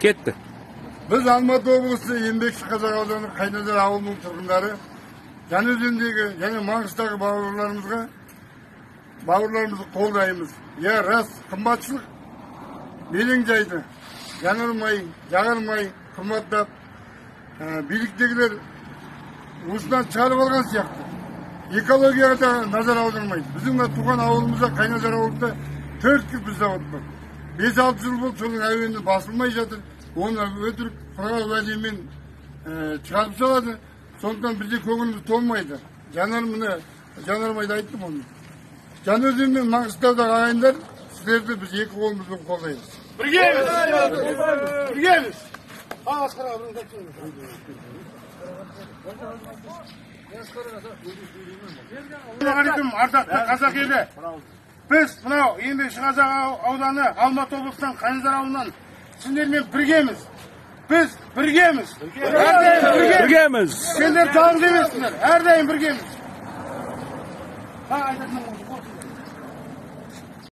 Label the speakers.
Speaker 1: Кетті.
Speaker 2: Біз Алматы облысы Еңбекші Қазақ ауданы Қайназар ауылының тұрғындары Жаңаөзендегі және Маңғыстағы бауырларымызды қолдаймыз. Иә, рас, қымбатшылық белең жайды. Жанармай, жағармай қымбаттап, биліктегілер уысынан шығарып алған сияқты. Экологияға да назар аудармайды. Біздің мына туған ауылымызда, Қайназар ауылында 4 кірпіш завод бар. 5-6 жыл болды, соның әуені басылмай жатыр. Оны өтірік құрғақ уәдемен шығарып салады. Сондықтан бізде көңіліміз толмайды. Жанармайды айттым оны. Жаңаөзен мен Маңғыстаудағы ағайындар, сіздерді біз екі қолымызбен қолдаймыз.
Speaker 3: Біргеміз! Біргеміз! Ассалаумағалейкум, ардақты қазақ елі. Біз мынау Еңбекші Қазақ ауданы Алматы облысынан Қайназар ауылынан сендермен біргеміз. Біз біргеміз. Әрдайым біргеміз.
Speaker 1: Біргеміз.
Speaker 3: Сендер жалғыз емессіңдер. Әрдайым біргеміз.